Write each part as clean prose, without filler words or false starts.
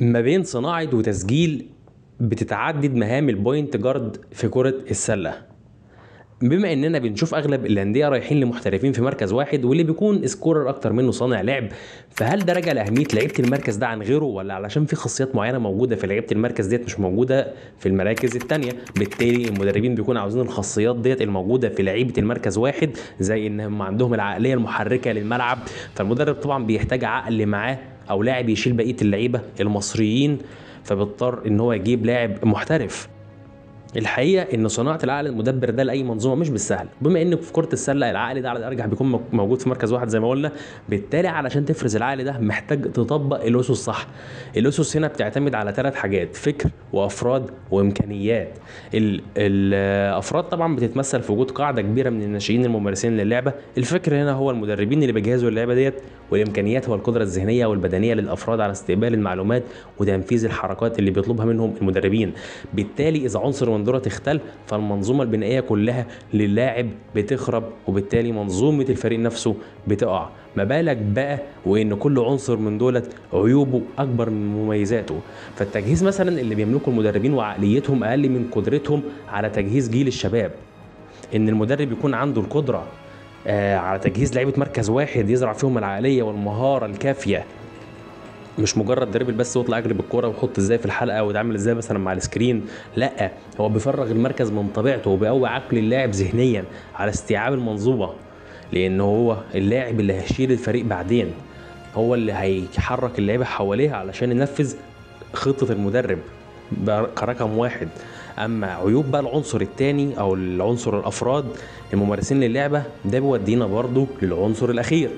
ما بين صناعة وتسجيل بتتعدد مهام ال point guard في كرة السلة. بما اننا بنشوف اغلب الاندية رايحين لمحترفين في مركز واحد واللي بيكون scorer اكتر منه صانع لعب، فهل ده راجع لاهمية لعيبة المركز ده عن غيره، ولا علشان في خاصيات معينة موجودة في لعيبة المركز ديت مش موجودة في المراكز الثانية؟ بالتالي المدربين بيكونوا عاوزين الخاصيات ديت الموجودة في لعيبة المركز واحد، زي ان هم عندهم العقلية المحركه للملعب، فالمدرب طبعا بيحتاج عقل معاه او لاعب يشيل بقية اللعيبة المصريين، فبيضطر ان هو يجيب لاعب محترف. الحقيقة ان صناعة العقل المدبر ده لاي منظومة مش بالسهل، بما ان في كره السلة العقل ده على الارجح بيكون موجود في مركز واحد زي ما قلنا، بالتالي علشان تفرز العقل ده محتاج تطبق الاسس صح. الاسس هنا بتعتمد على 3 حاجات: فكر وافراد وامكانيات. الافراد طبعا بتتمثل في وجود قاعدة كبيرة من الناشئين الممارسين للعبة، الفكر هنا هو المدربين اللي بيجهزوا اللعبة ديت، والامكانيات هو القدرة الذهنية والبدنيه للافراد على استقبال المعلومات وتنفيذ الحركات اللي بيطلبها منهم المدربين. بالتالي اذا عنصر من دول تختل فالمنظومه البنائيه كلها للاعب بتخرب، وبالتالي منظومة الفريق نفسه بتقع. ما بالك بقى وان كل عنصر من دولت عيوبه اكبر من مميزاته. فالتجهيز مثلا اللي بيملكه المدربين وعقليتهم اقل من قدرتهم على تجهيز جيل الشباب. ان المدرب يكون عنده القدرة على تجهيز لعيبة مركز واحد يزرع فيهم العقلية والمهاره الكافيه، مش مجرد dribble بس واطلع اجري بالكورة وحط ازاي في الحلقة واتعامل ازاي مثلا مع ال screen، لا، هو بيفرغ المركز من طبيعته وبيقوي عقل اللاعب ذهنيا على استيعاب المنظومة، لان هو اللاعب اللي هيشيل الفريق بعدين، هو اللي هيحرك اللعيبة حواليه علشان ينفذ خطه المدرب كرقم واحد. اما عيوب بقى العنصر الثاني او العنصر الافراد الممارسين للعبة، ده بيودينا برضو للعنصر الاخير،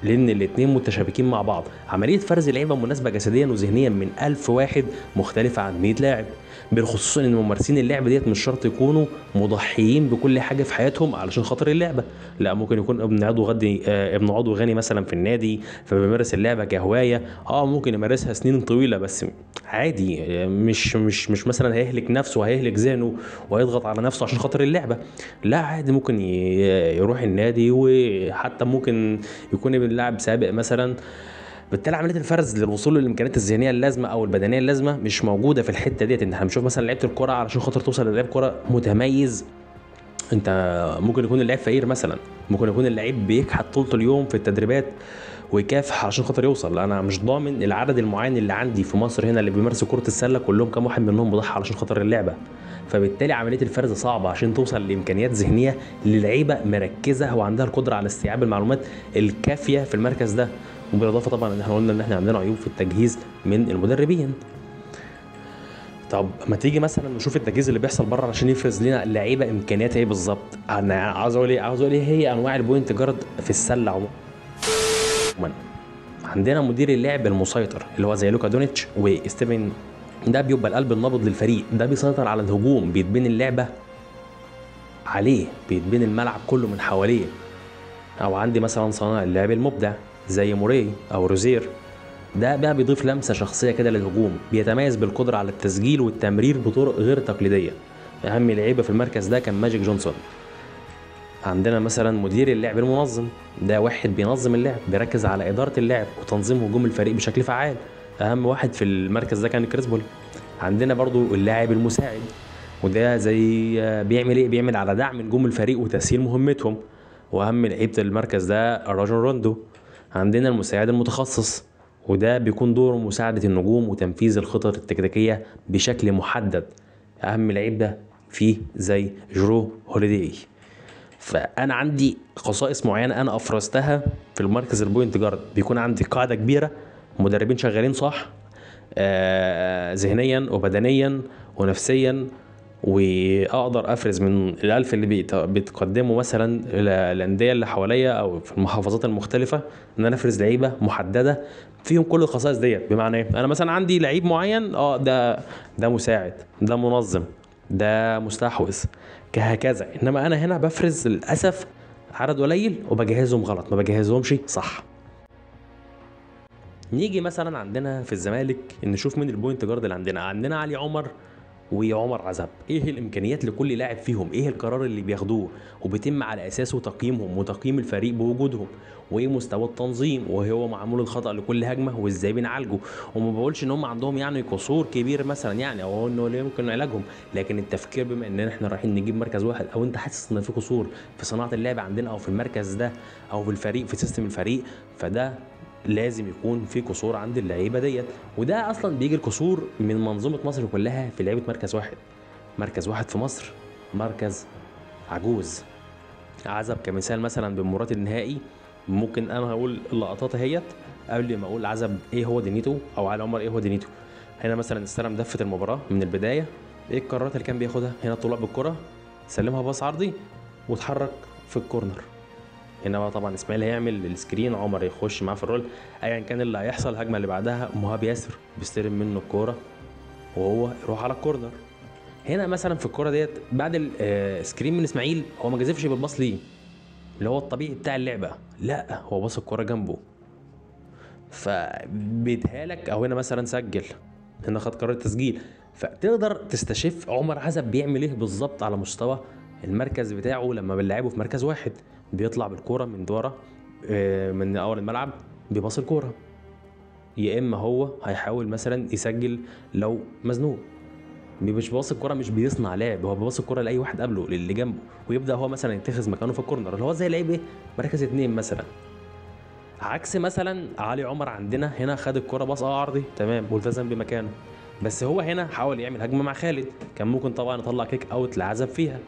لان الاثنين متشابكين مع بعض. عملية فرز لعيبة مناسبة جسديا وذهنيا من 1000 واحد مختلفة عن 100 لاعب، بالخصوص ان ممارسين اللعبة ديت مش شرط يكونوا مضحيين بكل حاجة في حياتهم علشان خاطر اللعبة، لا، ممكن يكون ابن عضو غني مثلا في النادي فبيمارس اللعبة كهواية، ممكن يمارسها سنين طويلة بس عادي، مش مش مش مثلا هيهلك نفسه وهيهلك ذهنه وهيضغط على نفسه عشان خاطر اللعبة، لا عادي ممكن يروح النادي، وحتى ممكن يكون ابن لاعب سابق مثلا. بالتالي عملية الفرز للوصول للامكانيات الذهنية اللازمة او البدنية اللازمة مش موجودة في الحتة ديت. ان احنا بنشوف مثلا لعيبة الكره علشان خاطر توصل للاعب كره متميز، انت ممكن يكون اللاعب فقير مثلا، ممكن يكون اللعيب بيكحت طول اليوم في التدريبات ويكافح علشان خاطر يوصل. انا مش ضامن العدد المعين اللي عندي في مصر هنا اللي بيمارسوا كره السلة كلهم كام واحد منهم بيضحي علشان خاطر اللعبة، فبالتالي عملية الفرز صعبة عشان توصل لامكانيات ذهنية للعيبة مركزه وعندها القدرة على استيعاب المعلومات الكافيه في المركز ده. وبالاضافة طبعا ان احنا قلنا ان احنا عندنا عيوب في التجهيز من المدربين. طب ما تيجي مثلا نشوف التجهيز اللي بيحصل بره عشان يفرز لنا اللعيبة امكانياتها ايه بالظبط. انا عاوز اقول ايه، عاوز اقول ايه هي انواع ال point guard في السلة عموما. عندنا مدير اللاعب المسيطر اللي هو زي لوكا دونيتش وستيفن، ده بيبقى القلب النابض للفريق، ده بيسيطر على الهجوم، بيتبني اللعبة عليه، بيتبني الملعب كله من حواليه. او عندي مثلا صانع اللعب المبدع زي موري او روزير، ده بقى بيضيف لمسه شخصية كده للهجوم، بيتميز بالقدرة على التسجيل والتمرير بطرق غير تقليدية. اهم لعيبة في المركز ده كان ماجيك جونسون. عندنا مثلا مدير اللعب المنظم، ده واحد بينظم اللعب، بيركز على ادارة اللعب وتنظيم هجوم الفريق بشكل فعال. اهم واحد في المركز ده كان كريس بول. عندنا برضو اللاعب المساعد، وده زي بيعمل ايه، بيعمل على دعم نجوم الفريق وتسهيل مهمتهم، واهم لعيبة المركز ده راجون روندو. عندنا المساعد المتخصص، وده بيكون دوره مساعدة النجوم وتنفيذ الخطط التكتيكية بشكل محدد. أهم لعيب ده فيه زي جرو هوليداي. فأنا عندي خصائص معينة أنا أفرزتها في المركز ال point guard، بيكون عندي قاعدة كبيرة، مدربين شغالين صح ذهنيا وبدنيا ونفسيا، واقدر افرز من الالف اللي بيتقدموا مثلا الاندية اللي حواليا او في المحافظات المختلفة، ان انا افرز لعيبة محددة فيهم كل الخصائص ديت. بمعنى ايه؟ انا مثلا عندي لعيب معين، ده مساعد، ده منظم، ده مستحوذ، كهكذا. انما انا هنا بفرز للاسف عدد قليل وبجهزهم غلط، ما بجهزهمش صح. نيجي مثلا عندنا في الزمالك نشوف مين ال point guard اللي عندنا. عندنا علي عمر وعمر عزب، ايه الامكانيات لكل لاعب فيهم، ايه القرار اللي بياخدوه وبيتم على اساسه تقييمهم وتقييم الفريق بوجودهم، وايه مستوى التنظيم، وهو معمول الخطأ لكل هجمة وازاي بنعالجه. وما بقولش ان هم عندهم يعني قصور كبير مثلا يعني او انه لا يمكن علاجهم، لكن التفكير بما اننا احنا رايحين نجيب مركز واحد، او انت حاسس ان في قصور في صناعة اللعب عندنا او في المركز ده او في الفريق في system الفريق، فده لازم يكون في قصور عند اللعيبة ديت. وده اصلا بيجي القصور من منظومة مصر كلها في لعيبة مركز واحد. مركز واحد في مصر مركز عجوز. عزب كمثال مثلا بمباراة النهائي، ممكن انا هقول اللقطات اهيت قبل ما اقول عزب ايه هو دنيته او علي عمر ايه هو دنيته. هنا مثلا استلم دفة المباراة من البداية، ايه القرارات اللي كان بياخدها؟ هنا طلع بالكرة، سلمها باص عرضي واتحرك في ال corner. هنا بقى طبعا اسماعيل هيعمل ال screen، عمر يخش معاه في ال roll، ايا كان اللي هيحصل. الهجمة اللي بعدها مهاب ياسر بيستلم منه الكورة وهو يروح على ال corner. هنا مثلا في الكورة ديت بعد ال screen من اسماعيل، هو ما جازفش بالباص ليه اللي هو الطبيعي بتاع اللعبة، لا هو باص الكورة جنبه فبيديها. او هنا مثلا سجل، هنا خد قرار التسجيل. فتقدر تستشف عمر عزب بيعمل ايه بالظبط على مستوى المركز بتاعه لما بنلعبه في مركز واحد. بيطلع بالكورة من ورا من اول الملعب بيباص الكورة، يا اما هو هيحاول مثلا يسجل لو مزنوق. مش باص الكورة، مش بيصنع لعب، هو بيباص الكورة لاي واحد قبله للي جنبه، ويبدا هو مثلا يتخذ مكانه في ال corner اللي هو زي لعيب ايه مركز 2 مثلا. عكس مثلا علي عمر عندنا هنا خد الكورة باص عرضي تمام ملتزم بمكانه، بس هو هنا حاول يعمل هجمة مع خالد، كان ممكن طبعا يطلع kick out لعزب فيها،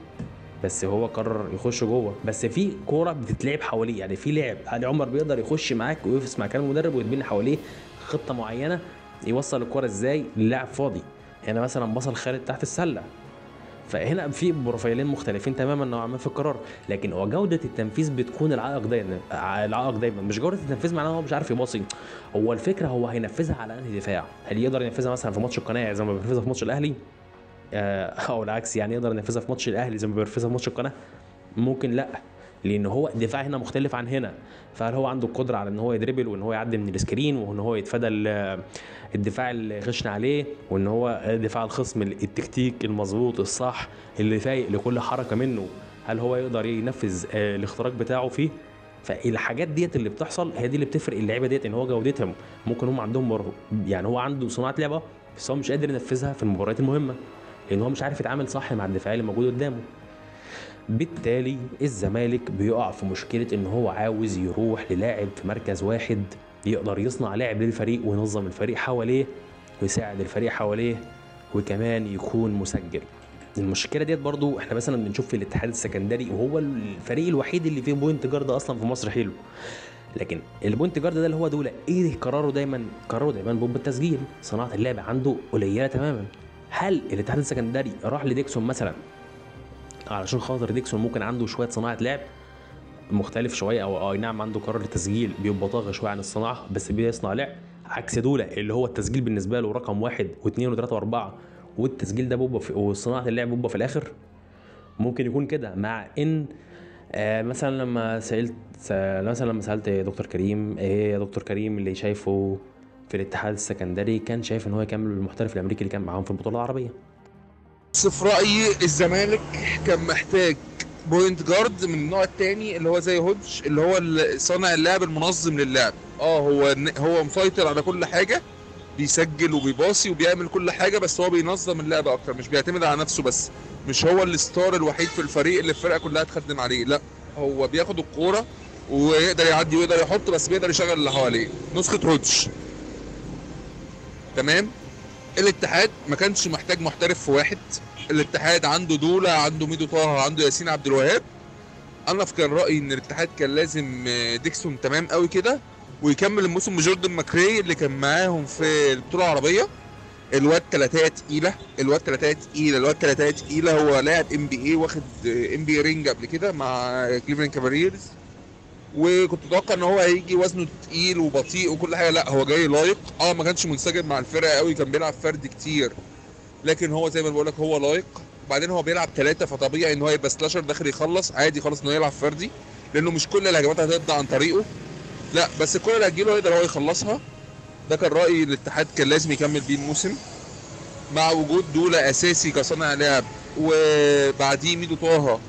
بس هو قرر يخش جوه. بس في كورة بتتلعب حواليه، يعني في لعب علي عمر بيقدر يخش معاك ويقف مع كان المدرب ويتبني حواليه خطه معينة يوصل الكورة ازاي للاعب فاضي. هنا مثلا بصل خالد تحت السلة، فهنا في بروفايلين مختلفين تماما نوعا ما في القرار، لكن هو جوده التنفيذ بتكون العائق دايما. العائق دايما مش جوده التنفيذ معناه هو مش عارف يباصي، هو الفكرة هو هينفذها على انهي دفاع. هل يقدر ينفذها مثلا في ماتش القناة زي ما بينفذها في ماتش الاهلي، او العكس يعني يقدر ينفذها في ماتش الاهلي زي ما بينفذها في ماتش القناة؟ ممكن لا، لان هو الدفاع هنا مختلف عن هنا. فهل هو عنده القدرة على ان هو يدربل وان هو يعدي من ال screen وان هو يتفادى الدفاع اللي خشن عليه، وان هو دفاع الخصم التكتيك المظبوط الصح اللي فايق لكل حركة منه، هل هو يقدر ينفذ الاختراق بتاعه فيه؟ فالحاجات ديت اللي بتحصل هي دي اللي بتفرق اللعيبة ديت، ان هو جودتهم ممكن هم عندهم يعني هو عنده صناعة لعبه بس هو مش قادر ينفذها في المباريات المهمة، لان هو مش عارف يتعامل صح مع الدفاع اللي موجود قدامه. بالتالي الزمالك بيقع في مشكلة ان هو عاوز يروح للاعب في مركز واحد يقدر يصنع لعب للفريق وينظم الفريق حواليه ويساعد الفريق حواليه وكمان يكون مسجل. المشكلة ديت برضو احنا مثلا بنشوف في الاتحاد السكندري، وهو الفريق الوحيد اللي فيه point guard اصلا في مصر حلو، لكن ال point guard ده اللي هو دولة ايه قراره دايما؟ قراره دايما بوب التسجيل، صناعة اللعب عنده قليله تماما. هل الاتحاد السكندري راح لديكسون مثلا علشان خاطر ديكسون ممكن عنده شوية صناعة لعب مختلف شوية، او اي نعم عنده قرار التسجيل بيبقى طاغي شوية عن الصناعة بس بيصنع لعب، عكس دولة اللي هو التسجيل بالنسبة له رقم 1 و2 و3 و4، والتسجيل ده بيبقى وصناعة اللعب بيبقى في الاخر. ممكن يكون كده، مع ان مثلا لما سالت دكتور كريم، ايه يا دكتور كريم اللي شايفه في الاتحاد السكندري؟ كان شايف ان هو يكمل بالمحترف الامريكي اللي كان معاهم في البطولة العربية. في رايي الزمالك كان محتاج point guard من النوع الثاني اللي هو زي هودج، اللي هو صانع اللعب المنظم للعب. هو مسيطر على كل حاجة، بيسجل وبيباصي وبيعمل كل حاجة، بس هو بينظم اللعب اكتر، مش بيعتمد على نفسه بس، مش هو ال star الوحيد في الفريق اللي الفرقة كلها تخدم عليه، لا هو بياخد الكورة ويقدر يعدي ويقدر يحط، بس بيقدر يشغل اللي حواليه. نسخه هودج تمام. الاتحاد ما كانش محتاج محترف في واحد، الاتحاد عنده دولة، عنده ميدو طه، عنده ياسين عبد الوهاب. انا في كان رايي ان الاتحاد كان لازم ديكسون تمام قوي كده، ويكمل الموسم بجوردن ماكري اللي كان معاهم في البطولة العربية. الواد تلاتات تقيلة، الواد تلاتات تقيلة، الواد تلاتات تقيلة. هو لاعب NBA، واخد NBA ring قبل كده مع كليفلاند كافاليرز، وكنت اتوقع ان هو هيجي وزنه تقيل وبطيء وكل حاجة، لا هو جاي لايق. ما كانش منسجم مع الفرقة قوي، كان بيلعب فرد كتير، لكن هو زي ما بقول لك هو لايق. وبعدين هو بيلعب 3، فطبيعي ان هو يبقى slasher داخل يخلص عادي خالص، ان هو يلعب فردي، لانه مش كل الهجمات هتبدا عن طريقه، لا بس الكره اللي هتجيله هيقدر هو يخلصها. ده كان رايي الاتحاد كان لازم يكمل بيه الموسم. مع وجود دولة اساسي كصانع لعب، وبعديه ميدو طه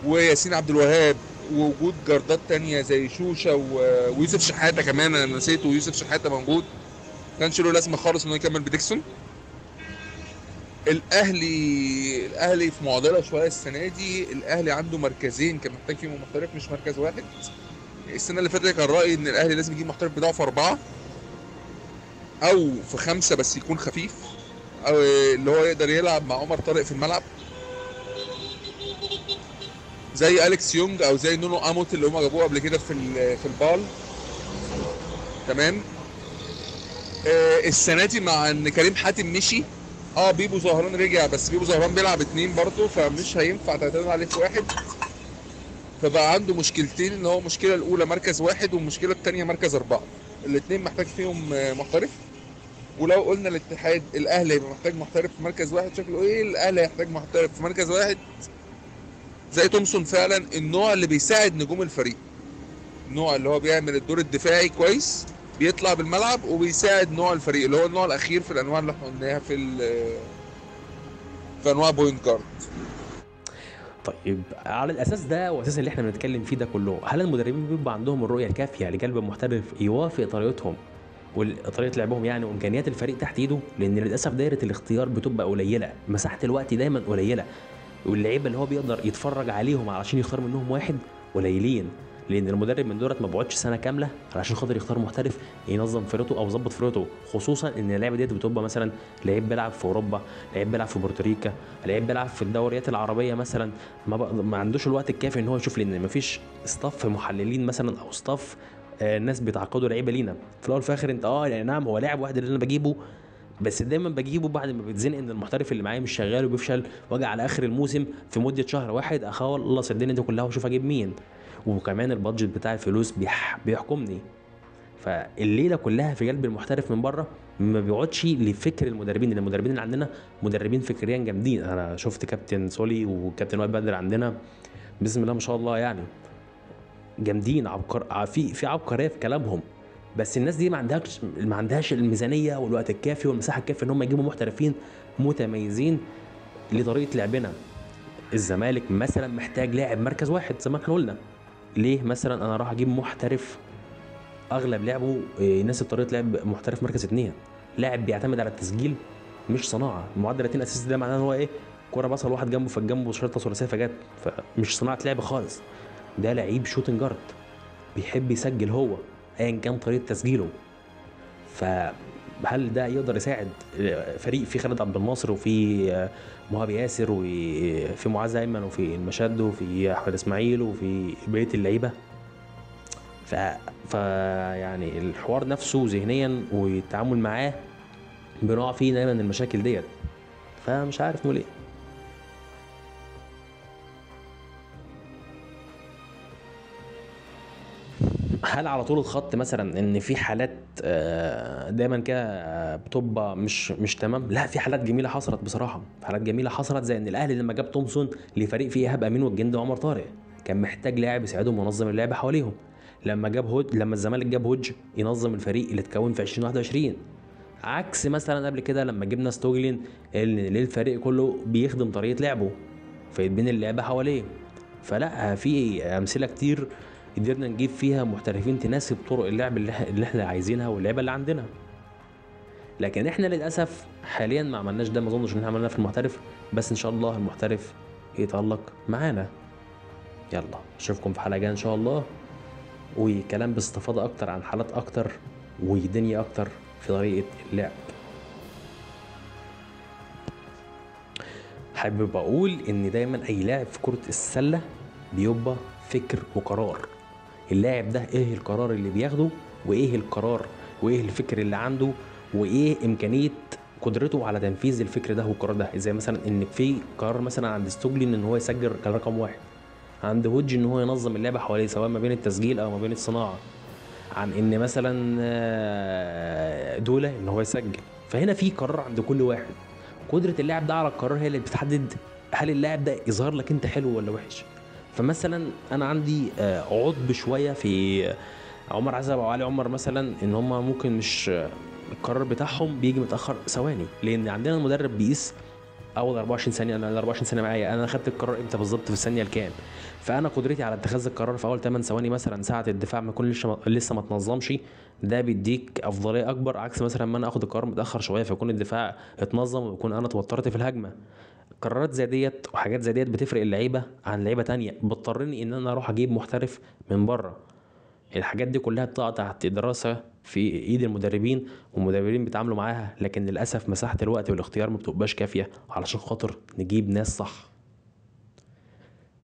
وياسين عبد الوهاب، ووجود جاردات تانية زي شوشة ويوسف شحاتة كمان، انا نسيته، ويوسف شحاتة موجود، كانش له لازمة خالص انه يكمل بديكسون. الاهلي في معضلة شوية السنة دي. الاهلي عنده مركزين كان محتاج فيهم محترف، مش مركز واحد. السنة اللي فاتت كان رايي ان الاهلي لازم يجيب محترف بتاعه في 4 او في 5، بس يكون خفيف، او اللي هو يقدر يلعب مع عمر طارق في الملعب زي اليكس يونج او زي نونو اموت اللي هم جابوه قبل كده في البال. تمام. السنة دي مع ان كريم حاتم مشي، بيبو زهران رجع، بس بيبو زهران بيلعب 2 برضه، فمش هينفع تعتمد عليه في واحد. فبقى عنده مشكلتين، اللي هو المشكلة الاولى مركز 1، والمشكلة الثانية مركز 4، الاثنين محتاج فيهم محترف. ولو قلنا الاتحاد الاهلي هيبقى محتاج محترف في مركز 1، شكله ايه؟ الاهلي هيحتاج محترف في مركز 1 زي تومسون فعلا، النوع اللي بيساعد نجوم الفريق، النوع اللي هو بيعمل الدور الدفاعي كويس، بيطلع بالملعب وبيساعد نوع الفريق، اللي هو النوع الاخير في الانواع اللي احنا قلناها في انواع point guard. طيب على الاساس ده واساس اللي احنا بنتكلم فيه ده كله، هل المدربين بيبقى عندهم الرؤية الكافيه لجلب محترف يوافق طريقتهم وطريقه لعبهم يعني وامكانيات الفريق تحت ايده؟ لان للاسف دايرة الاختيار بتبقى قليله، مساحة الوقت دايما قليله، واللعيبة اللي هو بيقدر يتفرج عليهم علشان يختار منهم واحد قليلين، لان المدرب من دولت ما بيقعدش سنة كاملة علشان خاطر يختار محترف ينظم فرقته او يظبط فرقته، خصوصا ان اللعيبة ديت بتبقى مثلا لعيب بيلعب في اوروبا، لعيب بيلعب في بورتوريكا، لعيب بيلعب في الدوريات العربية مثلا، ما عندوش الوقت الكافي ان هو يشوف، لان ما فيش staff محللين مثلا او staff ناس بيتعاقدوا لعيبة لينا. في الاول وفي الاخر انت يعني نعم هو لاعب واحد اللي انا بجيبه، بس دايما بجيبه بعد ما بتزنق ان المحترف اللي معايا مش شغال وبيفشل، واجي على اخر الموسم في مده شهر واحد اخلص الدنيا دي كلها واشوف اجيب مين، وكمان ال budget بتاع الفلوس بيحكمني. فالليله كلها في جلب المحترف من بره ما بيقعدش لفكر المدربين، لان المدربين اللي عندنا مدربين فكريا جامدين. انا شفت كابتن سولي وكابتن وائل بدر عندنا بسم الله ما شاء الله، يعني جامدين، عبقر في عبقرية في كلامهم، بس الناس دي ما عندهاش الميزانية والوقت الكافي والمساحة الكافيه ان هم يجيبوا محترفين متميزين لطريقه لعبنا. الزمالك مثلا محتاج لاعب مركز واحد زي ما احنا قلنا، ليه مثلا انا راح اجيب محترف اغلب لعبه يناسب طريقه لعب محترف مركز 2، لاعب بيعتمد على التسجيل مش صناعة. معدل 2 assist ده معناه ان هو ايه؟ كورة بصل واحد جنبه فالجنبه شرطه ثلاثية فجت، فمش صناعة لعب خالص. ده لعيب shooting guard بيحب يسجل هو ايا كان طريقه تسجيله. فهل ده يقدر يساعد فريق في خالد عبد الناصر وفي مهاب ياسر وفي معاذ ايمن وفي المشد وفي احمد اسماعيل وفي بقية اللعيبة؟ ف يعني الحوار نفسه ذهنيا والتعامل معاه بنقع فيه دايما المشاكل ديت، فمش عارف نقول ايه. هل على طول الخط مثلا ان في حالات دايما كده بتبقى مش تمام؟ لا، في حالات جميلة حصلت بصراحة، حالات جميلة حصلت زي ان الاهلي لما جاب تومسون لفريق فيه ايهاب امين والجند وعمر طارق، كان محتاج لاعب يساعدهم وينظم اللعب حواليهم. لما جاب هوج، لما الزمالك جاب هوج ينظم الفريق اللي اتكون في 2021، عكس مثلا قبل كده لما جبنا ستوجلين اللي الفريق كله بيخدم طريقه لعبه فيتبني اللعبة حواليه. فلا، في امثلة كتير قدرنا نجيب فيها محترفين تناسب طرق اللعب اللي احنا عايزينها واللعيبة اللي عندنا، لكن احنا للاسف حاليا ما عملناش ده، ما اظنش ان احنا عملناه في المحترف، بس ان شاء الله المحترف يتالق معانا. يلا اشوفكم في حلقة جاية ان شاء الله، وكلام باستفاضة اكتر عن حالات اكتر ودنيا اكتر في طريقه اللعب. حابب اقول ان دايما اي لاعب في كره السلة بيبقى فكر وقرار. اللاعب ده ايه القرار اللي بياخده، وايه القرار وايه الفكر اللي عنده، وايه امكانية قدرته على تنفيذ الفكر ده والقرار ده. زي مثلا ان في قرار مثلا عند ستوجلين ان هو يسجل كرقم واحد، عند هوج ان هو ينظم اللعبة حواليه سواء ما بين التسجيل او ما بين الصناعة، عن ان مثلا دولة ان هو يسجل. فهنا في قرار عند كل واحد. قدره اللاعب ده على القرار هي اللي بتحدد هل اللاعب ده يظهر لك انت حلو ولا وحش. فمثلا انا عندي عضب شوية في عمر عزب وعلي عمر مثلا، ان هم ممكن القرار بتاعهم بيجي متاخر ثواني، لان عندنا المدرب بيقيس اول 24 ثانية. انا ال 24 ثانية معايا، انا خدت القرار امتى بالظبط، في الثانية الكام. فانا قدرتي على اتخاذ القرار في اول 8 ثواني مثلا ساعة الدفاع ما يكون لسه ما تنظمش، ده بيديك افضلية اكبر، عكس مثلا ما انا اخد القرار متاخر شوية فيكون الدفاع اتنظم ويكون انا اتوترت في الهجمة. قرارات زي ديت وحاجات زي ديت بتفرق اللعيبة عن لعيبة تانية، بتضطرني ان انا اروح اجيب محترف من بره. الحاجات دي كلها بتقع تحت دراسة في ايد المدربين، والمدربين بيتعاملوا معاها، لكن للاسف مساحة الوقت والاختيار ما بتبقاش كافيه علشان خاطر نجيب ناس صح.